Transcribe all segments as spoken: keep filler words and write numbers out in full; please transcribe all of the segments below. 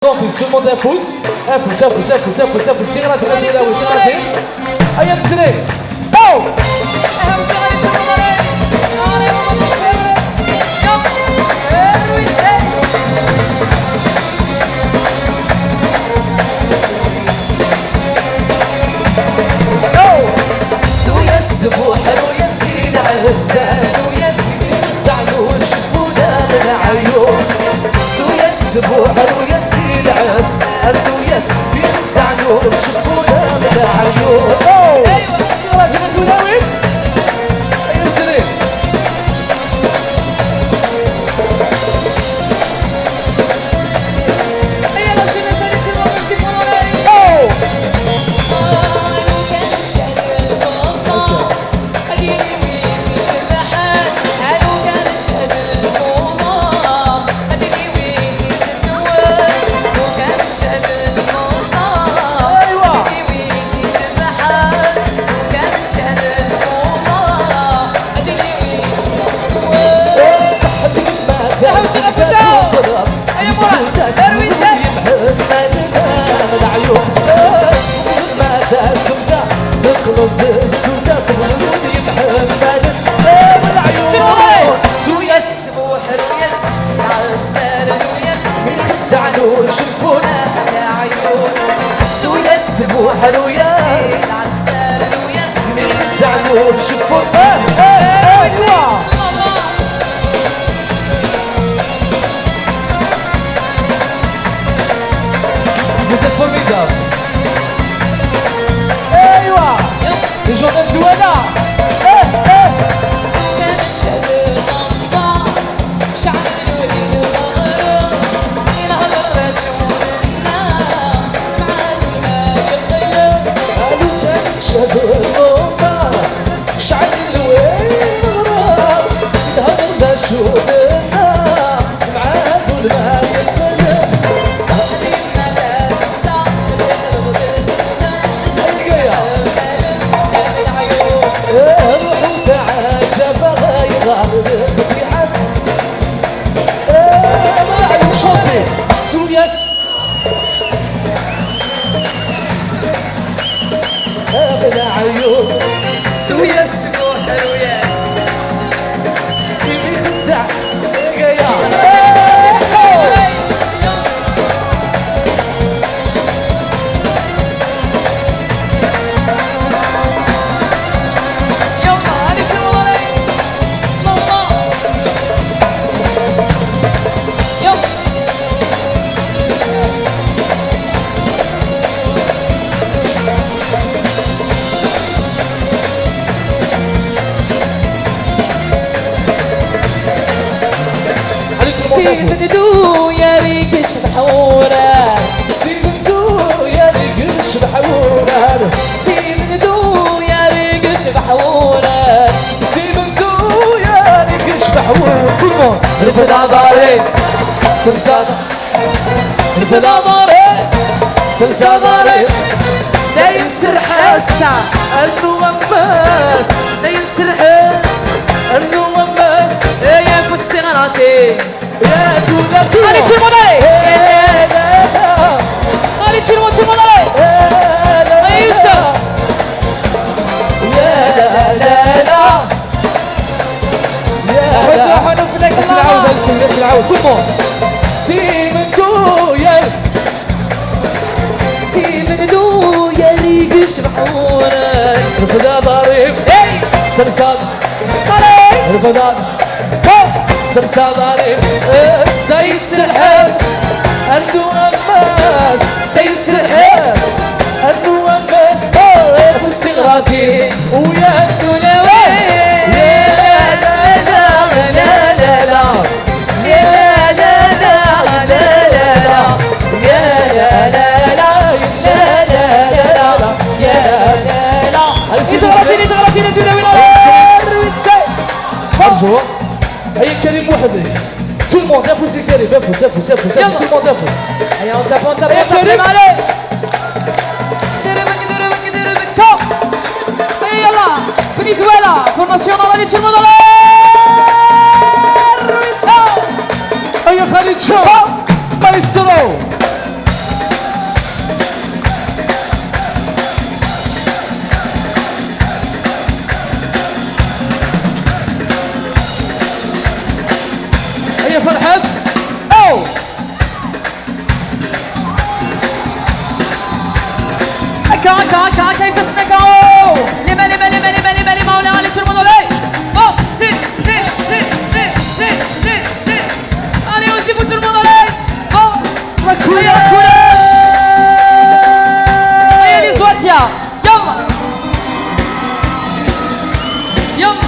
Donc, tout le monde afus. Afus, afus, afus, afus, afus. Tiɣratin a tulawin, tiɣratin. Aya nesri. Oh! Suyas buḥru yas di lɛezza, rnu-yas mi xeddaɛen ur ceffu la d lɛyub. Suyas buḥru yas di lɛezza, rnu-yas mi xeddaɛen ur ceffu la d lɛyub. Oh! Aywa, aywa, tulawin. Aywa, sri. Aywa, la jeunesse, allez, c'est bon, merci pour l'oreille. Oh! Suyas buḥru-yas, ɛessarnu-yas, mi xeddaɛen ur ceffun ara ɛyun. Suyas buḥru-yas, ɛessarnu-yas, mi xeddaɛen ur ceffun. Eh, eh, eh, aywa. Vous êtes formidables. Aywa. Les gens de Douala. Eh, eh. Alu kan tcehd llumma, cɛel lwin ɣrab, thedder d acu d-tenna, mɛad ul ma yeqqel. Ayya. Eh, ruḥ u taɛǧab, ayɣer d xdiɛa. Eh, ma yeɛjeb chanter. Suyas. Suyas buḥru-yas. Imi xeddaɛ. Gaya. يلا، هذه شو والله؟ يلا. يلا. Si Mendu ya rig cbeḥ wurar. Si Mendu ya rig cbeḥ wurar. Si Mendu ya rig cbeḥ wurar. Si Mendu ya rig cbeḥ wurar. Tout le monde. Rfed aḍar-im. Semsad. Rfed aḍar-im. Semsad aḍar-im. Dayen serḥ-as. Rnu ammas. Dayen serḥ-as. Rnu ammas. Ay afus tiɣratin. Allez, tout le monde, allez. Allez, tout le monde, tout le monde, allez. Allez, Youssef. Tout le monde. Si Mendu ya. Si Mendu ya rig cbeḥ wurar. Rfed aḍar-im. Hey. Semsad. Allez. Rfed aḍar-im. Ho! Semsad aḍar-im, stay serḥ-as, rnu ammas, stay serḥ-as, rnu ammas, ho! Afus tiɣratin, u ya tulawin, la la la la la la, ya la la la la la la, ya la la la la la la, ya la la. Allez, c'est bon. Tiɣratin, tiɣratin, tulawin, allez. Bonjour. Aïe, Karim Mohamed. Tout le monde, afus i Karim, afus, afus, afus, afus, tout le monde, afus. Allez, on tape, on tape, on tape, les mains, allez. Dermek, dermek, dermek, top. Et yalla, Beni Douala, pour National, allez, tout le monde, allez. Aïe, Khalid Jean, maestro. هكا، هكا، هكا، يفسنا كاو. Les mains, les mains, les mains, les mains, les mains, les mains en l'air, allez, tout le monde, allez. Bon, c'est, c'est, c'est. Allez, on joue, tout le monde, allez. Bon. هيا la couleur. هيا les joies, tiens. يلا. يلا.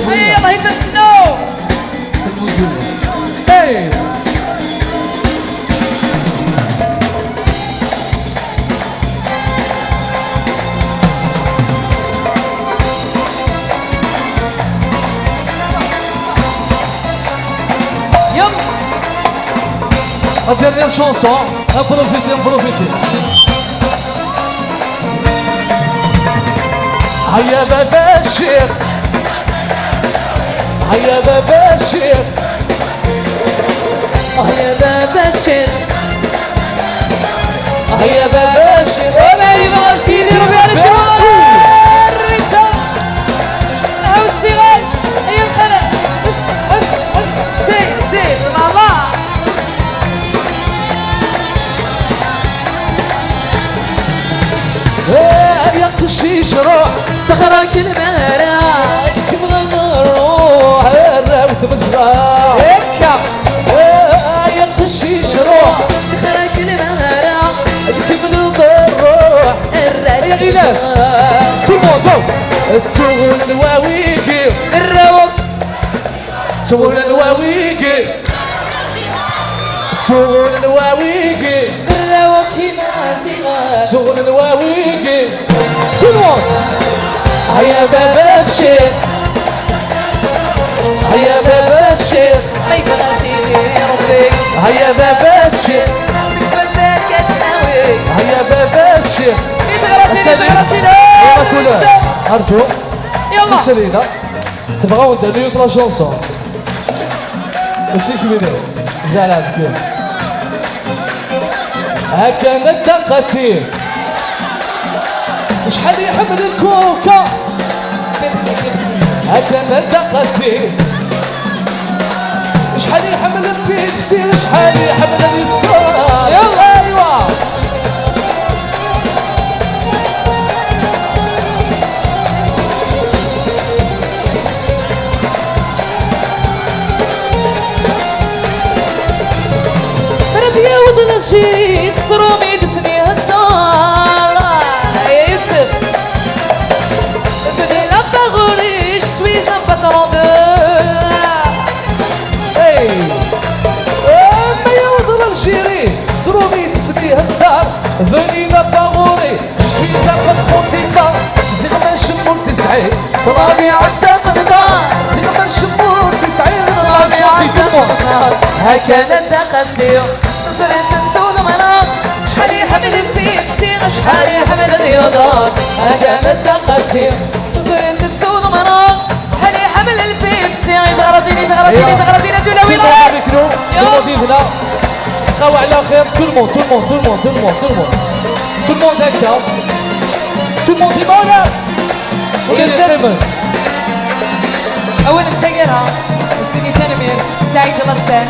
هيا، يلا، يفسنوا. Hey. يلا. La dernière chanson, en profiter, en profiter. هيا بابا الشيخ، هيا بابا الشيخ، هيا بابا الشيخ، هيا بابا الشيخ. وما يبغى سيدي ربي على شمال الرزق. هاو الشغل. هيا الخلا. هش، هش، هش. سي، سي، سبحان الله. آه، يا قشيش روح، سخرك المهرة. سبغى نروح الراوت مزغة. هكا. آه، يا قشيش روح، سخرك المهرة. تكمل الروح. الراش يا غيلاس. مزغة. Tout le monde, go. تزول الواويكي. الراوك. تزول الواويكي. تزول الواويكي. الراوك كيما زيغة. تزول الواويكي. Tout le monde. هيا بابا الشيخ، هيا بابا الشيخ. ما يبغى سيدي ربي. هيا بابا الشيخ. سكبة ساكت ناوي. هيا بابا الشيخ. إيه تغلطي، إيه تغلطي، لا. يلا كلها. أرجو. يلا. السليلة. تبغاو نديرو ثلاث شونسون؟ ماشي كبيرة. جا لعب كيف. هكا نبدا قاسي. شحال يحمل الكوكا؟ بيبسي، بيبسي. هكا نبدا قاسي. شحال يحمل البيبسي؟ شحال يحمل الويسكي؟ يلا. ايوا. رد يا ولد الجيس، ترومي تسمي الدار. يا يوسف. بدي لابا غوري، je suis un patron de. اي. اما يا ولد الجيري، سرومي تسميه الدار، فوني لابا غوري. Je suis un patron d'État. زغمة شمو تسعي، طلابي عدا قنطار. زغمة شمو تسعي، طلابي عدا قنطار. هكا نتا قاسيو، نصري تنسو المرا. شحال يحمل البيبسي، شحال يحمل الرياضة. هكا نتا قاسيو، نصري تنسو المرا. شحال يحمل البيبسي، يتغرزين، يتغرزين، يتغرزين، تولى وين؟ Tout le monde هنا. بقاو على خير. Tout le monde, tout le monde, tout le monde, tout le monde, tout le monde. Tout le monde هكا. Tout le monde ديما ولا؟ يوسف. أولا تاكرها. نسيني تنمير. سعيد لاسان.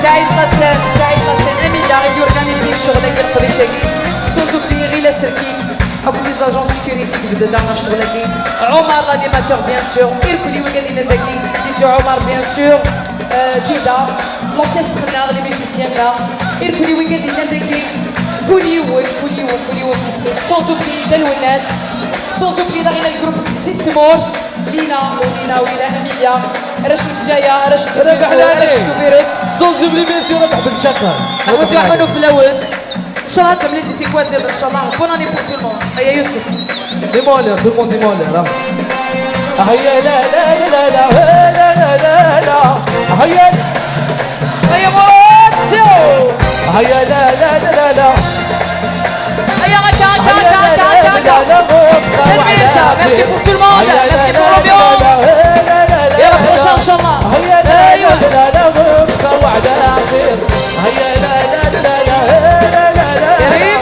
سعيد لاسان، سعيد لاسان. أميليا غادي يورغانيزي الشغل هكا الطريشاكي. سوزو بلي غير لا سلكي. أكو les agents sécurité تبدا دارنا الشغل هكي. عمر l'animateur bien sûr. إركلي وقال لنا داكي. دي جي عمر bien sûr. آه، ديدا، l'orchestre لا، les musiciens لا، إركلي وين قال لي لا داكي. كل يوم، كل يوم، كل يوم سيستي. Sans oublier دلو الناس. Sans oublier داغي الجروب سيستمور. لينا ولينا ولينا أميليا. راش متجاية، راش متجاية، راش متجاية. Sans oublier bien sûr ربح بن شاكر. أحمد يحنو في الأول. إن شاء الله تملي دي تيكوال ديال إن شاء الله. Bonne année pour tout le monde. هيا يوسف. ديمولير، tout le monde ديمولير، ها. هيا لا، لا، لا. هيا. هيا مراد. هيا لا، لا، لا، لا، لا. هيا هكا، هكا، هكا، هكا، هكا، هكا. لا، لا، لا، لا. Merci pour tout le monde. هيا لا، لا، لا، لا، لا، لا. Merci pour l'ambiance. Et à la prochaine إن شاء الله. هيا لا، لا، أيوة. لا، لا، لا، لا، لا. هيا لا، لا، لا، لا، لا، لا، لا. كريم.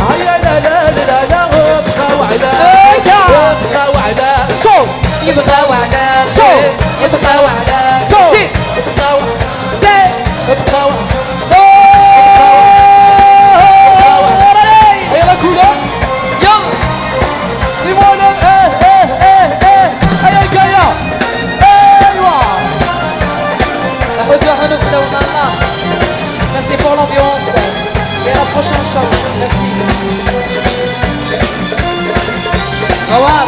هيا لا، لا، لا، لا، لا، ابقاو على، هيا. ابقاو على. صوت. يبقاو على. صوت. يبقاو على. صوت. يبقاو. ابقاو. اي لا كولا. يلا. ايوا. ايه ايه ايه ايه. ايا جاية. ايوا. احوجو حنوف لو نانا. Merci pour l'ambiance. Et à la prochaine, Inch'Allah. Merci. غوار.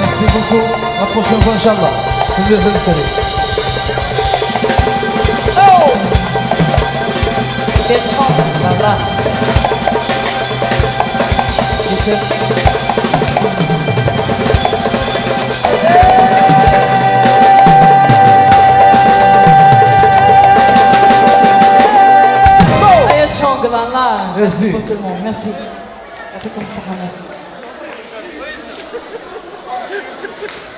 Merci beaucoup. La prochaine fois, Inch'Allah. Oh! Quel chant, là, là. Aya chong, là, là. Merci. Merci pour tout le monde. Merci. يعطيكم الصحة. Merci.